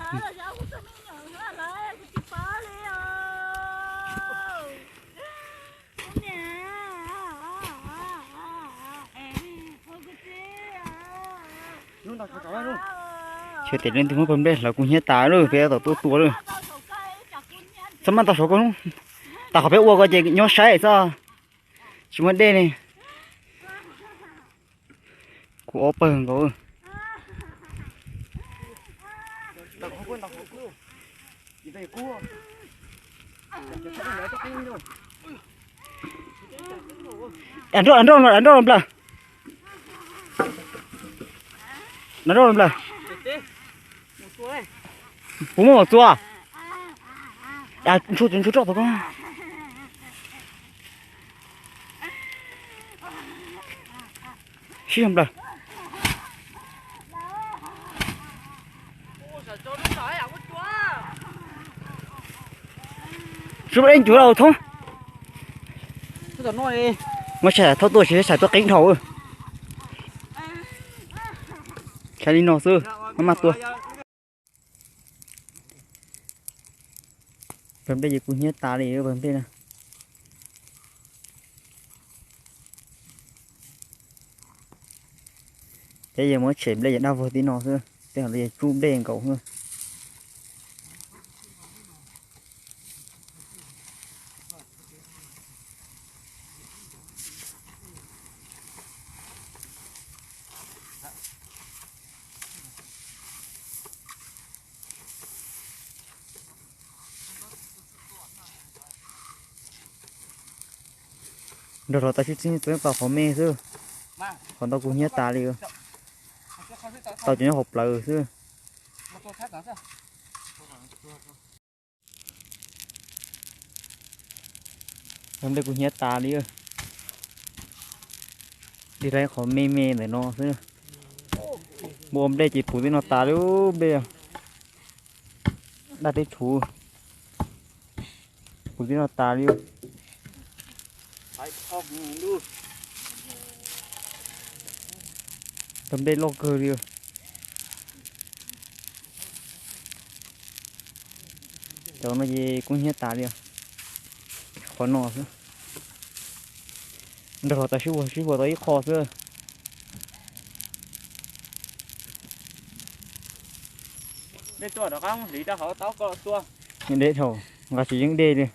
Tshuav tes leej twg muab pawg nplej hlawv kub hnyiab tas lawm, peb tab tom tuaj tua lawm. Txhob maj tau saum koj, tas qhov peb ua ko ces nyob saib xwb, tsis muaj dej ne. Kuv ob pawg nkaus. Dav nroj, dav nroj, dav nroj los nplawm. Dav nroj los nplawm. Puas muaj mos txua? Ntshua, ntshua roj tom koj. Sib nplawm. Sub ej ncuav los thoob. Muab sai thauj tuaj tsis sai tuaj qeeb dhau. Sai li no xwb, maj maj tua. Pawg nplej ces kub hnyiab tas li pawg nplej na. Peb yuav muab tshem nplej ces daj vog tib no xwb, tej hauv no ces tsub nplej nkaus xwb. Nrog los tau sib txheeb txeeb tau qhov me xwb, qhov ntau kub hnyiab tas li. Tau cov nyob hauv plawv xwb. Pawg nplej kub hnyiab tas li. Tig rau qhov me me ntawm no xwb. Npua nplej ces puv tib no tas li nplej. Daj teb rhuv. Puv tib no tas li. Pawg nplej loj kawg li. Cov no ces kub hnyiab tas li. Qhov no xwb. Nrog los tas sib ua, sib ua tau ib qho xwb. Dej tuaj rov qab hliv rau hauv taub koj tuaj. Dej dhau, nqa tsis yeej dej li.